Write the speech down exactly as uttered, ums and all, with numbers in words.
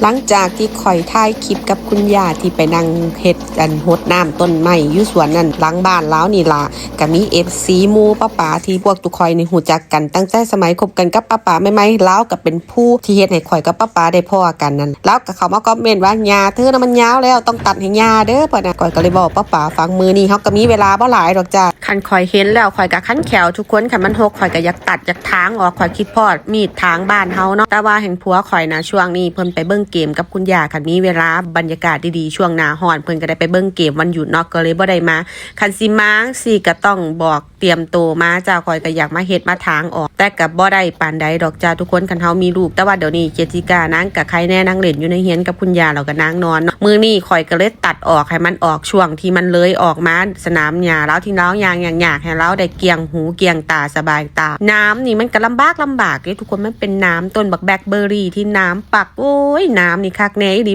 หลังจากที่ข่อยถ่ายคลิปกับคุณย่าที่ไปนั่งเฮ็ดอันหดน้ำต้นไม้อยู่สวนนั่นหลังบ้านลาวนี่ล่ะ ก็มีเอฟซีหมู่ป้าป๋าที่พวกตุข่อยนี่ฮู้จักกันตั้งแต่สมัยคบกันกับป้าป๋าใหม่ๆ ลาวก็เป็นผู้ที่เฮ็ดให้ข่อยกับป้าป๋าได้พ้อกันนั่น ลาวก็เข้ามาคอมเมนต์ว่า "ย่าเธอน่ะมันยาวแล้ว ต้องตัดให้ย่าเด้อ" พะนะ ข่อยก็เลยเว้าป้าป๋าฟัง มื้อนี้เฮาก็มีเวลาบ่หลายดอกจ้า คันข่อยเห็นแล้วข่อยก็คันแข้วทุกคน คันมันฮกข่อยก็อยากตัดอยากถางออก ข่อยคิดฮอดมีดถางบ้านเฮาเนาะ แต่ว่าแฮ่งผัวข่อยนะ ช่วงนี้เพิ่นไปเบิ่งเกมกับคุณย่า คันมีเวลาบรรยากาศดีๆ ช่วงหน้าร้อน เพิ่นก็ได้ไปเบิ่งเกมวันหยุดเนาะ ก็เลยบ่ได้มา คันสิมาจั่งซี้ก็ต้องบอกเตรียมโตมาจ้า ข่อยก็อยากมาเฮ็ดมาถางออก แต่ก็บ่ได้ปานใดดอกจ้าทุกคน คันเฮามีลูก แต่ว่าเดี๋ยวนี้เจสสิก้านางก็ไคแน่ นางเล่นอยู่ในเฮือนกับคุณย่า แล้วก็นางนอนเนาะ มื้อนี้ข่อยก็เลยตัดออกให้มันออกช่วงที่มันเลยออกมาสนามหญ้าลาว ที่ลาวย่างยากๆ ให้ลาวได้เกลี้ยงหูเกลี้ยงตาสบายตา น้ำนี่มันก็ลำบากลำบากเด้ทุกคน มันเป็นน้ำต้นบักแบล็คเบอร์รี่ที่น้ำปัก โอ้ย น้ำนี่คักแน่อีหลี